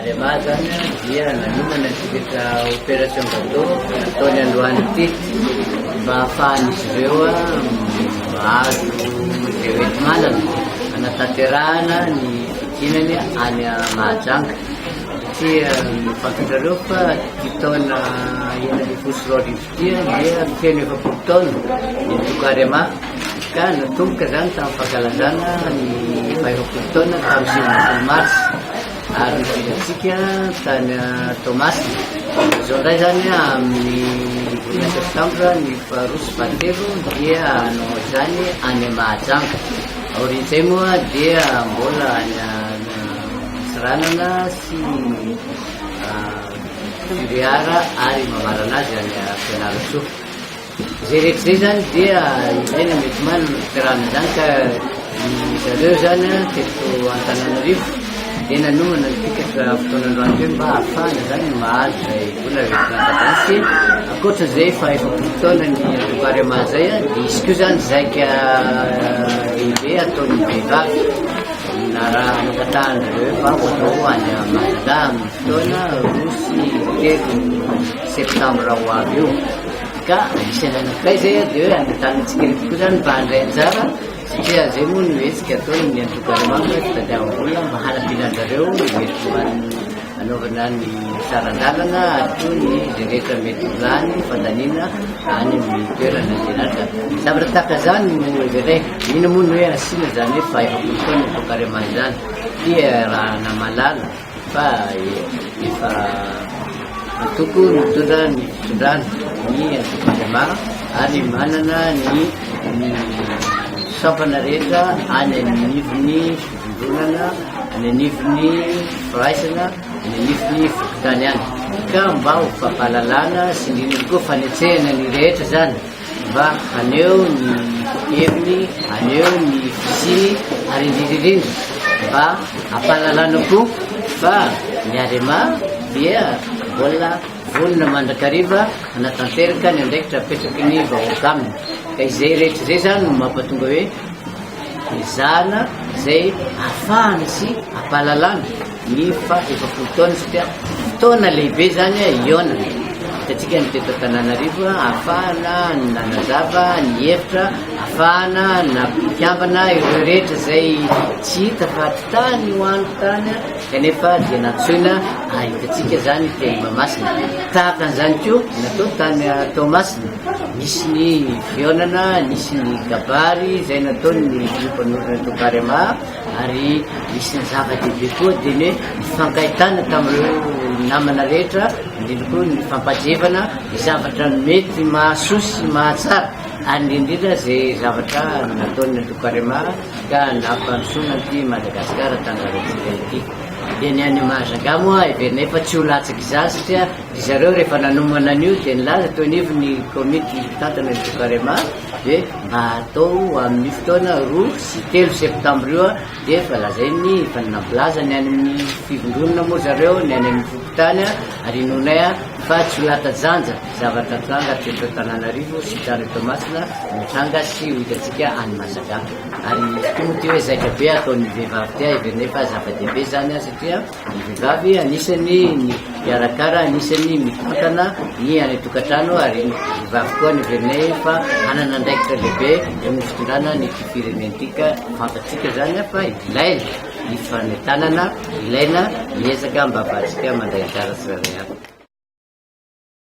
Arema zany dia nanomana ny rehetra opération gâteau nataony androany ity mba ahafahan'izy ireo mahazo izay hoenti-manana hanatanterahana ny fidinany any Mahajanga. Satria fantatrareo fa ity taona 2016 ity dia feno 40 taona ny antoko Arema ka natomboka zany tamin'ny fankalazana ny faha-40 taona tamin'ny 19 marsa ary novidantsika tany Toamasina. Izao indray zany amin'ny volana septambra ny faharoa sy fahatelo dia hanao izany any Mahajanga. Aorian'izay moa dia mbola any Antsiranana sy Tuléar ary mamarana azy any Fianarantsoa. Izay rehetra izay zany dia ilaina mety manana ny fitarahana izany ka ny zareo zany teto Antananarivo dia nanomana ny pikatra fotoana androany teo mba ahafahana zany mahazo izay vola rehetra sy ankoatra izay fa 40 taona ny antoko Arema zay dia izy koa zany zaika lehibe ataon'ny vehivavy naraha nangatahana zareo mba ho atao any Mahajanga amin'ny fotoana 2 sy 3 septambra ho avy io. Ka anisan'ny anankiray zay dia hoe anentanantsika rehetra koa zany mba handray anjara satria zay moa no hetsika ataon'ny antoko Arema fitadiavam-bola mba hanampiana anjareo mety hanaovana ny saran-dalana ary koa ny izay rehetra mety ho lany fandaniana any amin'ny toerana izay lany. Zavatra tahaka izany no heverina. Inona moa no hoe asiana izany hoe faha-40 taona ny antoko Arema izany? Dia raha namalala fa efa antoko mitondra ny fitondrana ny antoko Arema ary manana ny ny sampana rehetra any anivon'ny fivondronana, any anivon'ny firaisana, any anivon'ny fokontany any. Ka mba ho fampahalalana sy indrindra koa fanetsehana ny rehetra zany mba haneho ny heviny, haneho ny fisiany ary indrindra indrindra mba hampahalalana koa fa ny Arema dia mbola vonona mandrakariva hanatanteraka ny andraikitra apetraky ny vahoaka aminy. Ka izay rehetra izay zany no mampatonga hoe ezahana izay ahafahana sy ampahalalana ny faha 40 taona satria fotoana lehibe zany hihaonana. Hitantsika ny teto Antananarivo ahafahana nanazava ny hevitra, ahafahana nampikambana ireo rehetra izay tsy hita fa tany ho any tany kanefa dia nantsoina hitantsika zany teny Mahamasina. Tahaka an'izany koa natao tany Toamasina. Nisy ny fihaonana, nisy ny kabary izay nataon'ny filoha mpanorina antoko Arema ary nisy ny zava-dehibe koa dia ny hoe nifankahitana tamin'ireo namana rehetra, indrindra koa ny fampajevana ny zavatra mety mahasoa sy mahatsara ary indrindra indrindra izay zavatra nataon'ny antoko Arema ka nampandrosoana an'ity Madagasikara tanindrazantsika ity. Dia ny any Mahajanga moa heverinay fa tsy ho latsaka izany satria ry zareo rehefa nanomana an'io dia nilaza teo anivon'ny komity mpitantana ny antoko Arema hoe mba atao amin'ny fotoana 2 sy 3 septambra io dia efa lazainy efa nampilaza ny any amin'ny fivondronana moa zareo ny any amin'ny fokontany ary inoanay fa tsy ho lata-janja zavatra tranga teto Antananarivo sy tany Toamasina no tranga sy ho hitantsika any Mahajanga. Ary koa moa ty hoe zaika be ataon'ny vehivavy ty heverinay fa zava-dehibe zany satria ny vehivavy anisany ny mpikarakara, anisany mitantana ny any an-tokantrano ary ny vehivavy koa no heverinay fa hanana andraikitra lehibe eo amin'ny fitondrana ny ity firenena ity ka fantatsika zany fa ilaina ny fanentanana, ilaina ny ezaka mba ahafahantsika mandray anjara tsirairay avy.